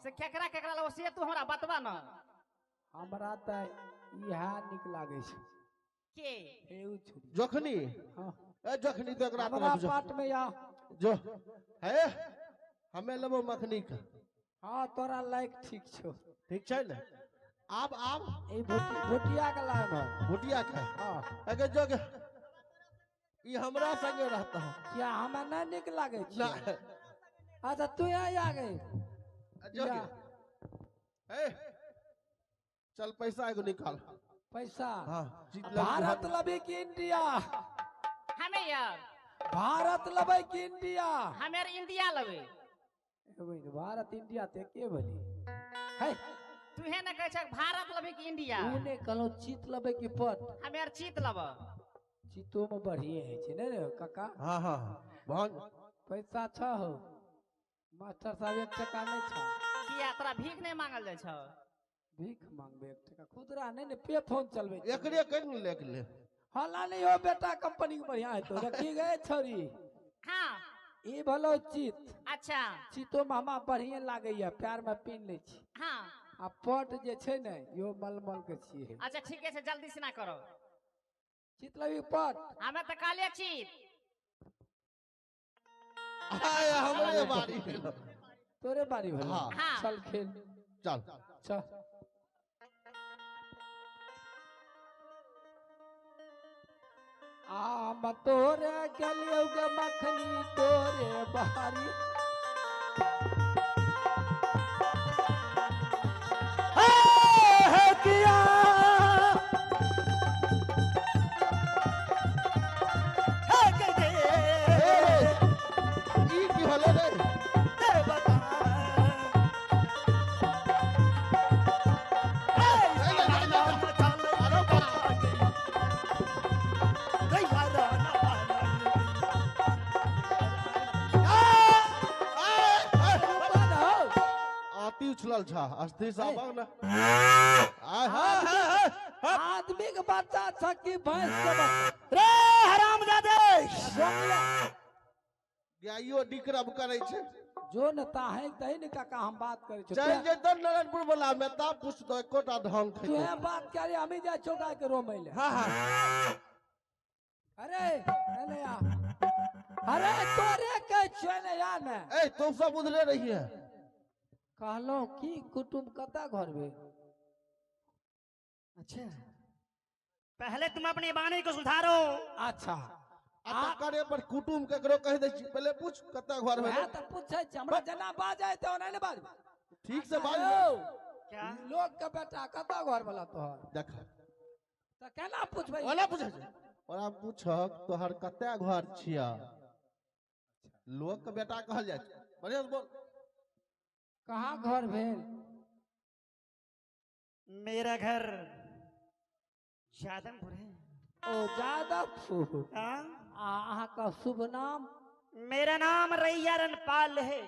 से केकरा केकरा लेबो से तू हमरा बतबा न। हमरा तऽ इएह नीक लागै छै। के हे उ छुरी। जखनी। हाँ। ए जखनी तो एकरा हमरा तरफ जो। पाट में या। जो हे हमें लेबो मखनी के। हाँ तोरा लायक ठीक छौ। ठीक छै ने? आब आब ई भुटिया के लायक है। भुटिया के? हाँ। अगे जो गे, ई हमरा संगे रहता है। क्या हमरा नहीं निक लागे छै? ना। अच्छा तू यहाँ आ गई। जो गे। या। ए चल पैसा एगो निकाल। पैसा? हाँ, जीत लगी भारत हम। लबे की इंडिया? हमें यार। भारत लबे की इंडिया? हमें यार इंडिया लबे। ए भारत इंडिया ते के भली? है। तू हे ना कहै छ भारत लबे की इंडिया? उ ने कहलो चित लबे की पट। हमें यार चित लबे। चितो में बढ़िए है छै ने रे काका? हाँ, हाँ, बहुत। पैसा छ हो। मास्टर साहब 1 टका नहीं छ। किया तोरा भीख नहीं मांगल जाय छ? भीख मांगबे 1 टका खुदरा नहीं ने पे फोन चलबे छै। एकरे कर ने लेक ले। हाँ ला नहीं हो बेटा कंपनी के बढ़िया है तो रखी गए छोरी। हाँ। ई भलो चित। अच्छा। चितो में हमरा बढ़िया लागैया प्यार में पीन ले छी। हाँ। आ पट जे छै ने यो मलमल के छियै। अच्छा ठीक है जल्दी से ना करो। चित लबी पट। हमें तो कहलिए चित। आय हमरे बारी भेलो। तोरे बारी भेलो। हाँ। हाँ। चल खेल। चल। चल। आम तोरे गलियो गे मखनी तोरे बारी। हे किया। हे के दे। ई की होलो रे? दे बता। आती उछलल छा अस्थिर साहब ना। आय, हाय, हाय, हाय। आदमी के बच्चा छ कि भैंस के बच्चा? रे हरामजादे। गाइयो डिकरब करै छै। जो न ताहे तही ने काका हम बात करै छी। चल जेतौ नारायणपुर वाला में ता पूछ दो एकोटा धान तू खैतो। हे बात करे हमी जाय छौ गाय के रोमै ले। हां हां। अरे एने आ। अरे तोरे के छै ने या ने। ए तू सब उधरे रहिए। कहलौं की कुटुंब कता घर भेल? अच्छा पहले तुम अपनी वाणी को सुधारो। अच्छा। आ तकरे पर कुटुंब केकरो कहि दै छी पहले पूछ कता घर भेल। वएह त पूछै छी हमरा जेना बाजै त ओना नै बाज। ठीक से बाज। क्या लोग के बेटा कता घर वाला तोहर? देख त केना पूछबै? ओना पूछै छै। ओना पूछक तोहर कते घर छिया? लोग के बेटा कहल जाइ छै। बढ़िया से बोल। कहाँ घर भेल? मेरा घर जादमपुर है। ओ जादवपुर। हाँ? आ अहाँ का शुभ नाम? मेरा नाम रैया रणपाल है।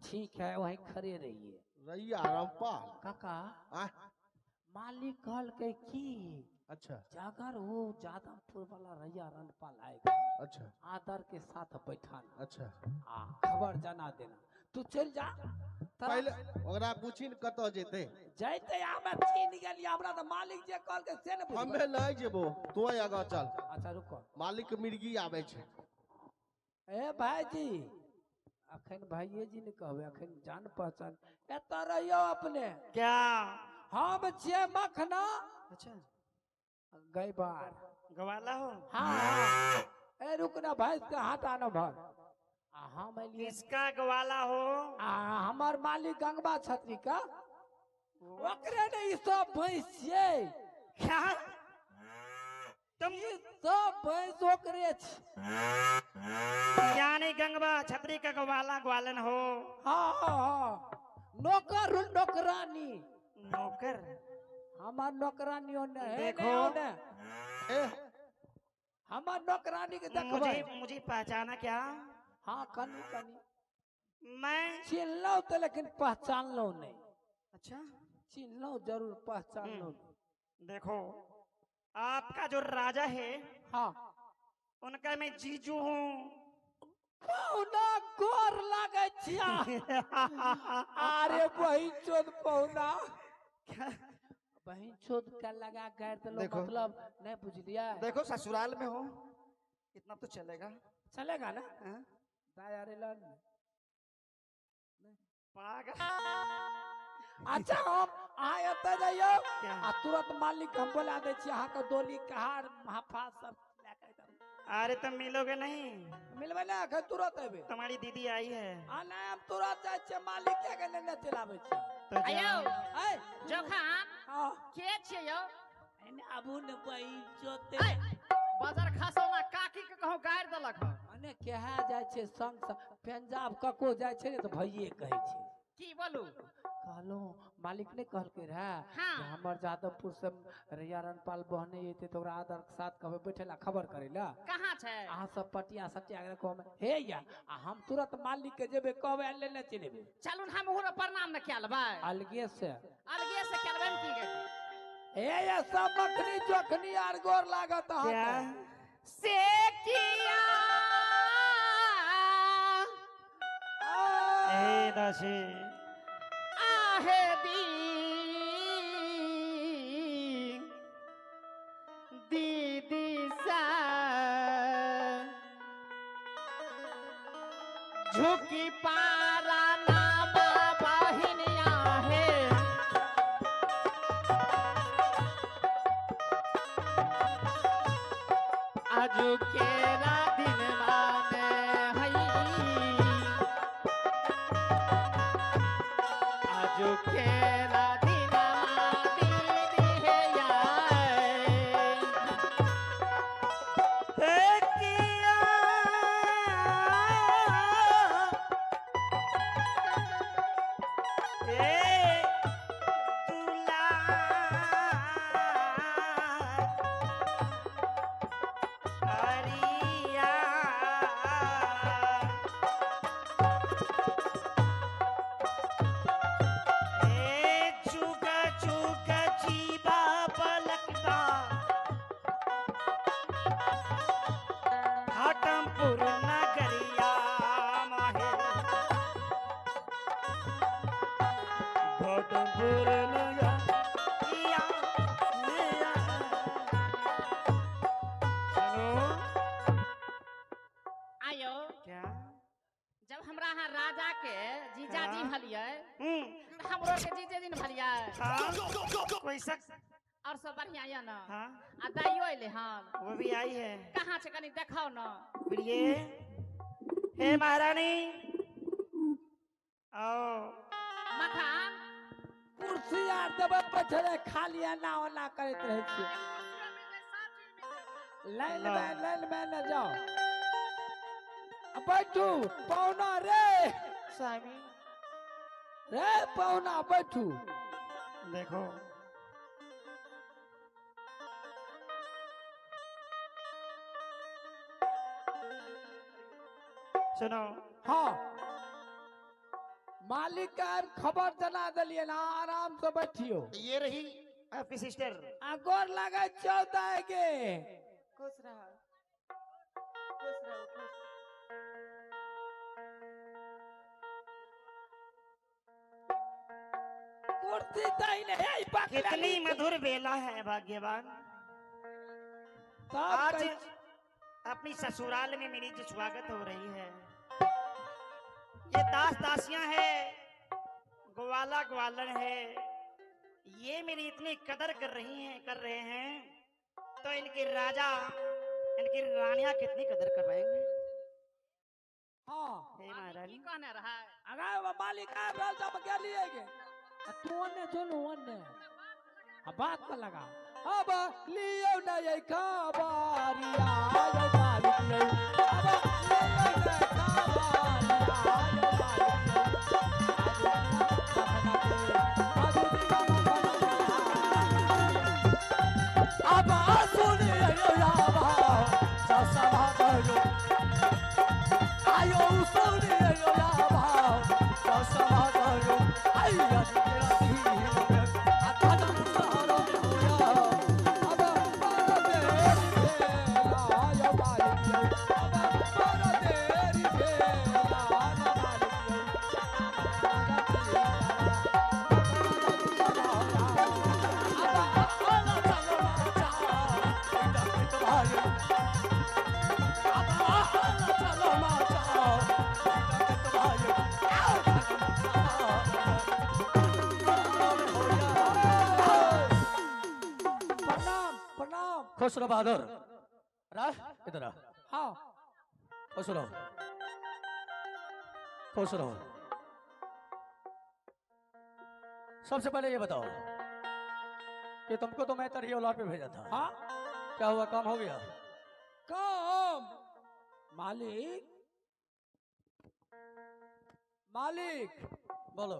ठीक है वहीं खड़े रहिए। रैया रणपाल। काका आ? मालिक कहलकै की अच्छा जागर वो जादवपुर वाला रैया रणपाल आएगा। अच्छा। आदर के साथ बैठाना। अच्छा। आ खबर जना देना। तू चल जा। पहले ओकरा पूछिन कतऽ जेतै? जैते हमे चीन गेलियै हमरा तऽ मालिक जे कहलकै से ने बुझबै। हमे नहि जेबो तू आगाँ चल। अच्छा रुको। मालिक के मिर्गी आबै छै। ए भाईजी अखन भाईये जी ने कहबै अखन जान पहचान एतऽ रहियौ अपने। क्या हम छियै मखना। अच्छा गैबार। गवाला हो? हाँ। ए रुक ना भैंस के हाथ आनो भर। आ हम एलियै। किसका गवाला हो? आ हमर मालिक गंगबा छत्री का ओकरे ने ई सब भैंस छियै। क्या तुम ई सब भैंस ओकरे छै। यानी गंगबा छत्री का गवाला ग्वालन हो? हाँ हाँ हाँ नौकर नौकरानी। नौकर? हमार नौकरानी ओने है। देखो। ओने। हमार नौकरानी के देखबै। मुझे मुझे पहचाना क्या? हाँ कनी कनी मैं चिन्हलौ तो लेकिन पहचानलौ नहीं। अच्छा चिन्हलौ जरूर पहचानलौ नहीं। देखो आपका जो राजा है हाँ उनका मैं जीजू हूँ। पहुना गोर लागै छिया। अरे बहिन चोद पहुना बहिन चोद का लगा गाड़ देलो, मतलब नहीं बुझलिया। देखो ससुराल में हो इतना तो चलेगा, चलेगा ना? दाया रे लन पागल। अच्छा हम आए त जाइयो आ तुरंत मालिक हम बोला दे छी अहाँ के डोली कहार महाफा सब ले के। अरे तुम मिलोगे नहीं। मिलबे ना अखन तुरंत अबे। तुम्हारी दीदी आई है। आ नहीं हम तुरंत जाय छी मालिक के लेने चलाबै छी। तो आयो ए जोखान हां के छियै यौ? एने आबू ने बहिन चोते बाजार खसौ ना काकी के कहूं गाड़ देलक ह। अने केहा जाय छै संग पंजाब कको जाय छै ने त भइये कहै छै। की बोलू? कहलहुँ मालिक ने कहलकै रहे हाँ। हमर जादवपुर से रैया रणपाल बहने एते तो ओकरा आदर के साथ कहबै बैठे ला खबर करे ला। कहाँ छै? अहाँ सब पटिया सटिया के कहबै हे या आ हम तुरंत मालिक के जेबै कहबै लेने चलेबै। चलू हम ओकरो प्रणाम न कए लेबै। अलगे से अलगे से कए लेबै की गे? हे या सब मखनी जोखनी आर गोर लागत अहाँ क्या से किया ए दासी आहे दी दीदी सा झुकी पारा नामा बहिनिया है आजू केरा दिन माने हई आजू केरा दिन दीदी है यार किया ए तुला अरिया ए चुगा चुगा जीवा पलकदा घाटमपुर नगरिया माहे घाटमपुर नगरिया। सुनो आयो क्या जब हमरा यहाँ राजा के जीजाजी हाँ। भलियै हम्म त हमरो के जीजे दिन भलियै हाँ कोई शक और सब बढ़िया यऽ न? हाँ आ दाइयो अयलै हन। वो भी आई है। कहाँ छै कनी देखाउ न। प्रिय हे महारानी आओ। मखान कुर्सी आर देबै पछरे खाली एना ओना करैत रहै छियै। लाइन में लाइन में न जाओ आ बैठू पहुना रे स्वामी रे पहुना बैठू। देखो सुनो। हाँ मालिक के खबर जना दिलियै ना, आराम से बैठियो। ये रही आपकी सिस्टर। आ गोर लागै छौ दाइ गे। खुश रह खुश रहो खुश। कुर्सी दही ने हे पकड़ा कितनी ली। मधुर बेला है भाग्यवान। सब आज कहै अपनी ससुराल में मेरी जो स्वागत हो रही है, ये दास दासियां है, ग्वाला ग्वालन है, ये मेरी इतनी कदर कर रही हैं, कर रहे हैं, तो इनके राजा इनकी रानियां कितनी कदर कर रहे हैं। हाँ हे की महारानी कहने रहा अरे वो मालिक आबि रहल छै, हम गेलियै गे। आ तू ओने जो ने ओने आ बात पर लगा। अब लियौ ने यै खबरिया यौ मालिक यौ। अब लियौ ने खबरिया यौ मालिक यौ। अब सुनियौ रामा ससभा करो। आयो सुनियौ रामा ससभा करो। आइया अब खुश रहो बहादुर। राह इधर आ। हाँ खुश रहो, खुश रहो। सबसे पहले ये बताओ कि तुमको तो मैं तरही औलाद पे भेजा था। हाँ क्या हुआ, काम हो गया? काम मालिक, मालिक बोलो।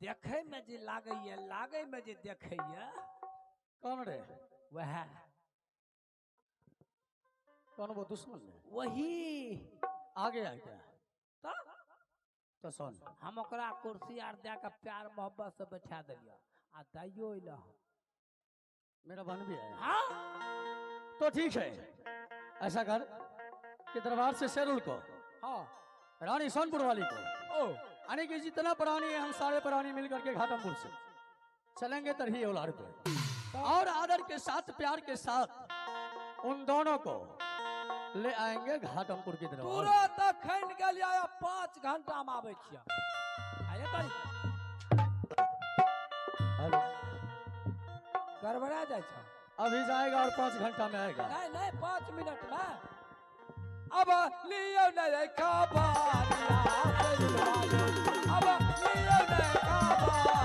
देखे में जे लागैया, लागे में जे देखैया। कौन रे? वह कौन वो दुश्मन है? वही आ गया क्या? तो सुन, हम ओकरा कुर्सी आर दे के प्यार मोहब्बत से बैठा दिलिया आ दाइयो अइला। मेरा बहन भी आया। हाँ तो ठीक है, ऐसा कर कि दरबार से शेरुल को, हाँ रानी सोनपुर वाली को, ओ यानी कि जितना प्राणी है हम सारे प्राणी मिलकर के घाटमपुर से चलेंगे तरही औलाद पे, और आदर के साथ प्यार के साथ उन दोनों को ले आएंगे घाटमपुर की दरबार। तुरंत खन गेलिया, 5 घंटा में आबै छिया। आये तारी हेलो गड़बड़ा जाइ छ। अभी जाएगा और 5 घंटा में आएगा। नहीं नहीं 5 मिनट में। अब लियो नहीं खबरिया, अब लियो नहीं खबरिया,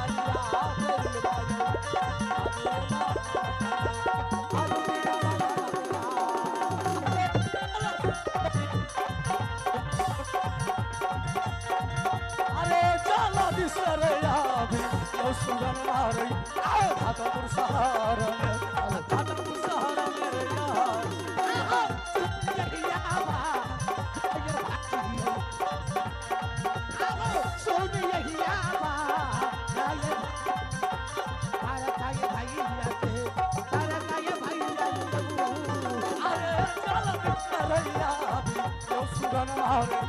अरे चला बिसरया भी यो सुगन मारे घाटमपुर सहारा में, घाटमपुर सहारा मेरे यार। अरे चला बिसरया भी यो सुगन मारे,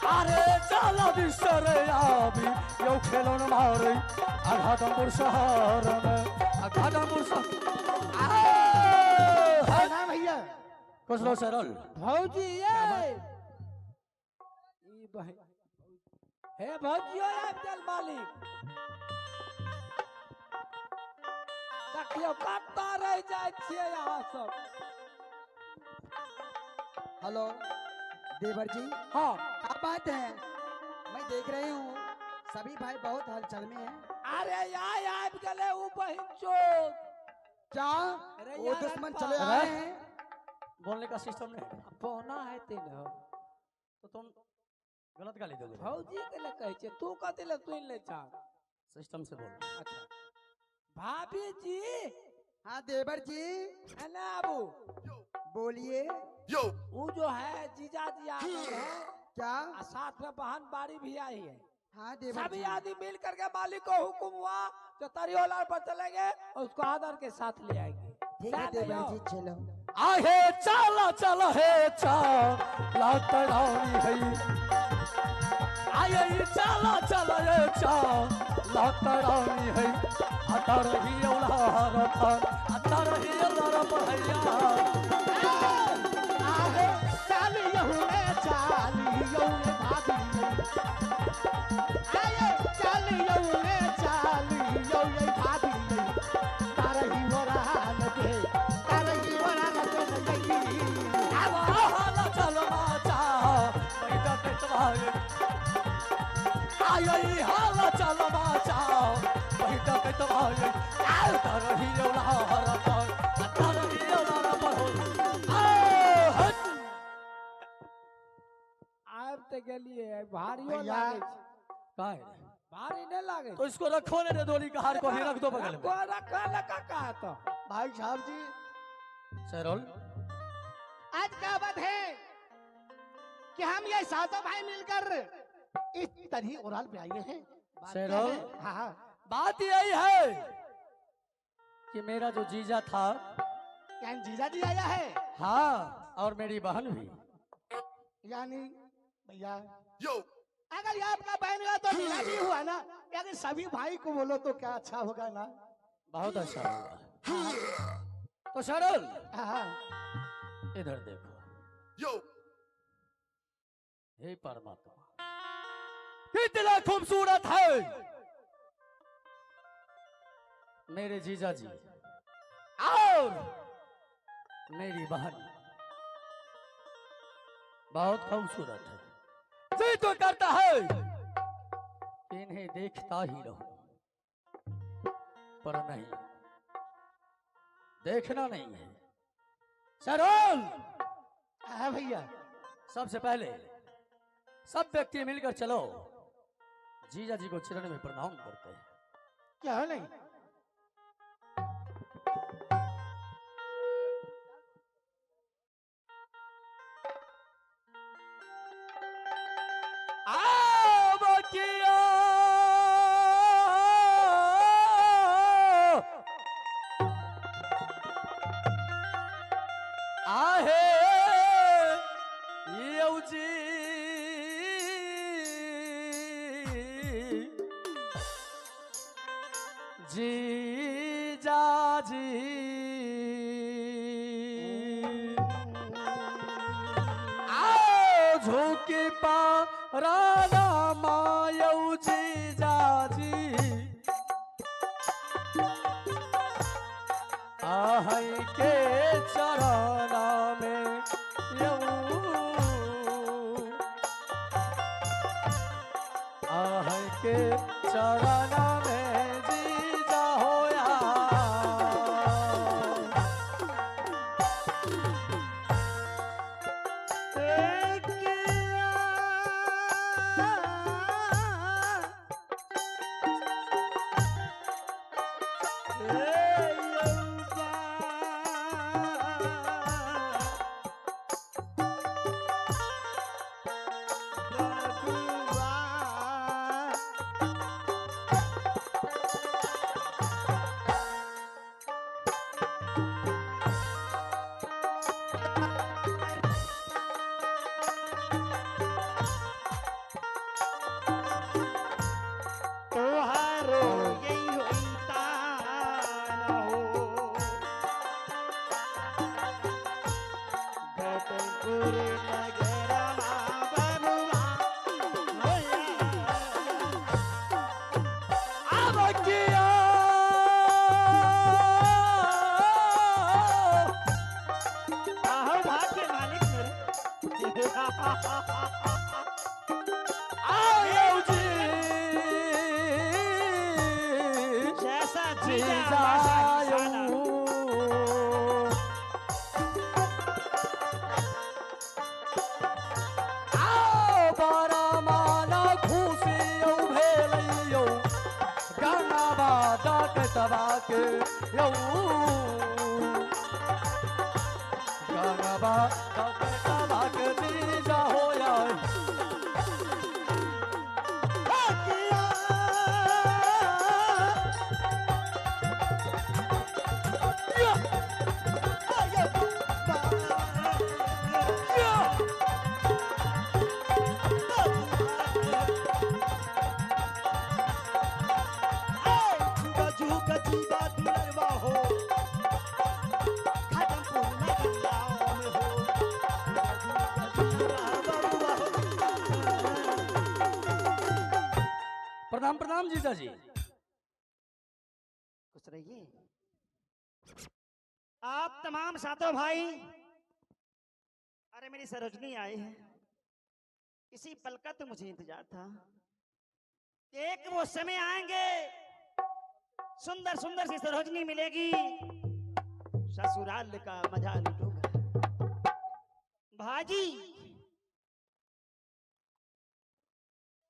अरे चला बिसरया भी यो खेलन मारे घाटमपुर सहारा में, घाटमपुर सहारा। भैया कुछ लो सरल भौजी ये ई बहन हे भौजी आबि गेल मालिक। देखियो कत्ता रहि जाइ छियै अहाँ सब। हेलो देवर जी। हाँ आप बात है, मैं देख रही हूँ सभी भाई बहुत हलचल में हैं। अरे यार आबि गेलै उ बहिन चोत। क्या वो दुश्मन चले आए हैं? बोलने का सिस्टम नहीं पौना है तीन हो तो तुम गलत गाली दोगे। भौजी के ले कहै छै, तू कथी ले सुनि ले छा? सिस्टम से बोल। अच्छा भाभी जी। हाँ देवर जी। एने आबू। बोलिए। वो जो है जीजा जी आ गए हैं क्या? साथ में बहन बारी भी आई है। हाँ देवर सभी जी। आदमी मिल करके मालिक को हुक्म हुआ तो तरियोलाल पर चलेंगे और उसको आदर के साथ ले आएंगे। ठीक है देवर जी चलो। आहे चला चला हे चला तरानी है, आये चला चला हे चला तरानी है, आता रही औलार पर, आता रही औलार पर हैया। आहे चालियो रे चालियो रे भाभी, आये चालियो रे चालियो रे भाभी, तारही वरान पे, तारही वरान पे नई। आवा हाला चलो माचा बैठा पेटवाए, आये हाला चलो माचा बैठा पेटवाए, तारही औलार पर, तारही औलार पर हो। आब ते गेलिए भारियो लागे छै। काहे भारी नहीं लागे तो इसको रखो ने रे डोली का हार को भी रख दो बगल में। रखो रखो लका का तो भाई साहब जी। सरोल आज क्या बात है कि हम ये सातों भाई मिलकर इस तरह ओराल पे आए हैं। सरोल हाँ हाँ बात यही है कि मेरा जो जीजा था, यानी जीजा जी आया है। हाँ और मेरी बहन भी। यानी भैया अगर ये आपका बहन हुआ तो मेरा भी हुआ ना, यानी सभी भाई को बोलो तो क्या अच्छा होगा ना? बहुत अच्छा होगा। तो सरल हाँ इधर देखो। हे परमात्मा कितना खूबसूरत है मेरे जीजा जी। और मेरी बहन बहुत खूबसूरत है। जी तो करता है इन्हें देखता ही रहूं, पर नहीं, देखना नहीं है। सरोल हाँ भैया, सबसे पहले सब व्यक्ति मिलकर चलो जीजा जी को चरण में प्रणाम करते हैं। क्या है नहीं? आओ बकिया आहे येऊ जी जीजा जी आओ झुकी पा राणा मायऊ जीजा जी आहै के चरणा में यऊ आहै के चरणा में जीजा होया। तोहारो यही होई तान हो घाटमपुर नगरमा बबुआ होया। अब किया आहो भाग्य मालिक मेरे। आयो जी जैसा जीजा वैसा ही साला। जीजायऊ। आओ बारा माना खुशियौ भेलैयौ गाना बाजा के तबा के यौ गाना बाजा के तबा के जीजा होया। प्रणाम प्रणाम जीजा जी। खुश रहिए आप तमाम सातों भाई। अरे मेरी सरोजनी आई है, इसी पल का तो मुझे इंतजार था। एक वो समय आएंगे, सुंदर सुंदर सी सरोजनी मिलेगी, ससुराल का मजा लूटूंगा। भाजी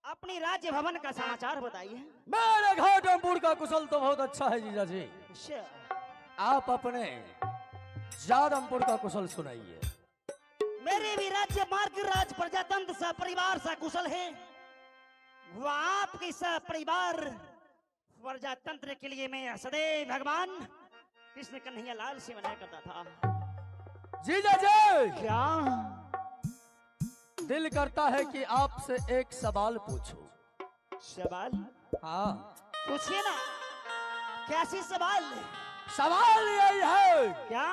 अपनी राज्य भवन का समाचार बताइए। मेरे घाटमपुर का कुशल तो बहुत अच्छा है जीजा जी। अच्छा। आप अपने जादमपुर का कुशल सुनाइए। मेरे भी राज्य मार्ग राज प्रजातंत्र सा परिवार सा कुशल है। वो आपके सा परिवार प्रजातंत्र के लिए मैं सदैव भगवान कृष्ण कन्हैया लाल से मनाया करता था। जीजा जी क्या दिल करता है कि आपसे एक सवाल पूछूं। सवाल? हाँ पूछिए ना। कैसी सवाल? सवाल यही है क्या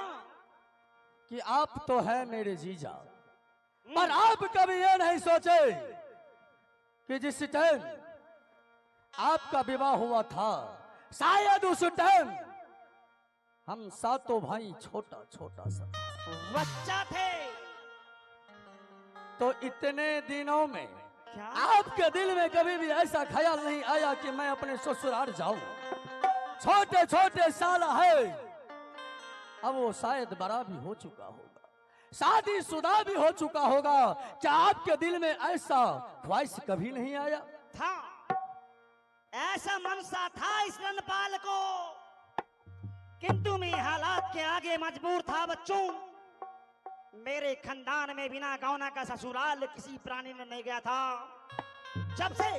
कि आप तो हैं मेरे जीजा, पर आप कभी ये नहीं सोचे कि जिस टाइम आपका विवाह हुआ था शायद उस टाइम हम सातों भाई छोटा छोटा सा बच्चा थे। तो इतने दिनों में क्या आपके दिल में कभी भी ऐसा ख्याल नहीं आया कि मैं अपने ससुराल जाऊं? छोटे छोटे साला है, अब वो शायद बड़ा भी हो चुका होगा, शादी शुदा भी हो चुका होगा। क्या आपके दिल में ऐसा ख्वाहिश कभी नहीं आया था? ऐसा मनसा था इस रणपाल को, किंतु मैं हालात के आगे मजबूर था। बच्चों, मेरे खानदान में बिना गौना का ससुराल किसी प्राणी ने नहीं गया था। जब से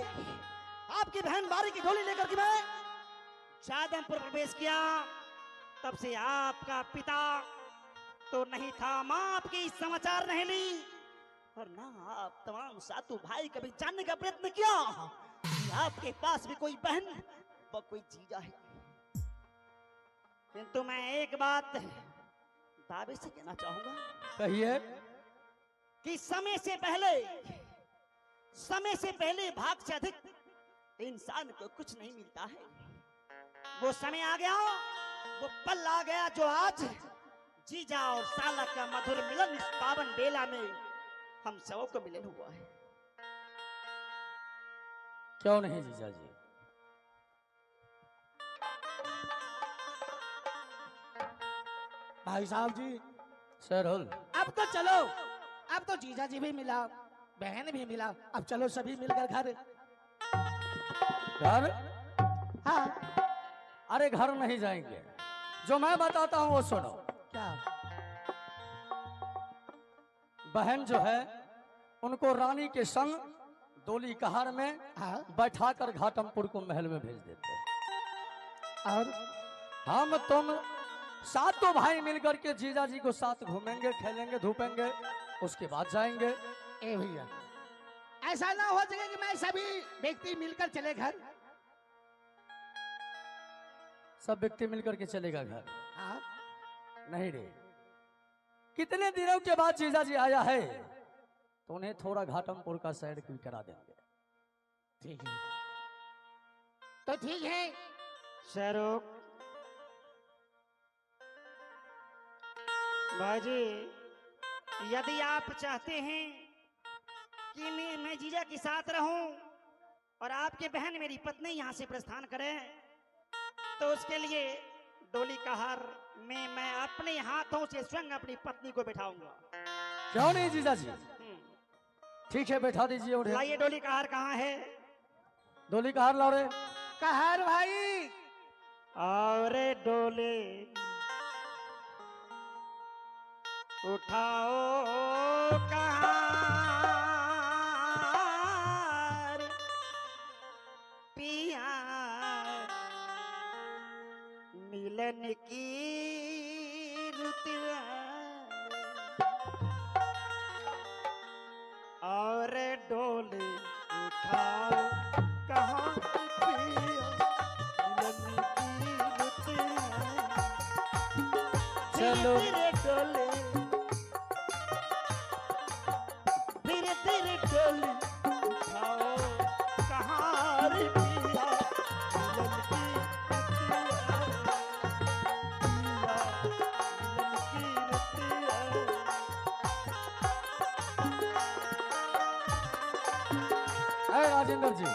आपकी बहन बारी की डोली लेकर के मैं जादमपुर प्रवेश किया, तब से आपका पिता तो नहीं था, मां आपकी समाचार नहीं ली, और ना आप तमाम सातों भाई कभी जानने का प्रयत्न किया कि आपके पास भी कोई बहन व कोई जीजा है। किंतु मैं एक बात दावे से कहना चाहूंगा। कहिए। कि समय से पहले भाग से अधिक इंसान को कुछ नहीं मिलता है। वो समय आ गया, वो पल आ गया जो आज जीजा और साला का मधुर मिलन इस पावन बेला में हम सबों को मिलन हुआ है। क्यों नहीं जीजा जी? भाई साहब जी सर, अब तो चलो, अब तो जीजा जी भी मिला, बहन भी मिला, अब चलो सभी मिलकर घर। घर? हाँ। अरे घर नहीं जाएंगे, जो मैं बताता हूँ वो सुनो। क्या? बहन जो है उनको रानी के संग डोली कहार में हाँ? बैठाकर घाटमपुर को महल में भेज देते हैं। और हम तुम सातों भाई मिलकर के जीजा जी को साथ घूमेंगे, खेलेंगे, धूपेंगे, उसके बाद जाएंगे। ए भैया, ऐसा ना हो सके कि मैं सभी व्यक्ति मिलकर चले घर? सब व्यक्ति मिलकर के चलेगा घर? हाँ। नहीं रे, कितने दिनों के बाद जीजा जी आया है तो उन्हें थोड़ा घाटमपुर का सैर भी करा देंगे। ठीक है, तो ठीक है। शाहरुख भाई, यदि आप चाहते हैं कि मैं जीजा के साथ रहूं और आपके बहन मेरी पत्नी यहाँ से प्रस्थान करें, तो उसके लिए डोली कहार में मैं अपने हाथों से स्वयं अपनी पत्नी को बैठाऊंगा। क्यों नहीं जीजा जी? ठीक है, बैठा दीजिए उन्हें। लाइए, डोली कहार कहाँ है? डोली कहार लाओ रे। कहार भाई। और डोले उठाओ कहार पिया मिलन की रुत, और डोले उठाओ कहार पिया मिलन की रुत। चलो धीरे डोले, धीरे धीरे डोली उठाओ कहार पिया मिलन की रुत, मिलन की रुत। है राजेंद्र जी,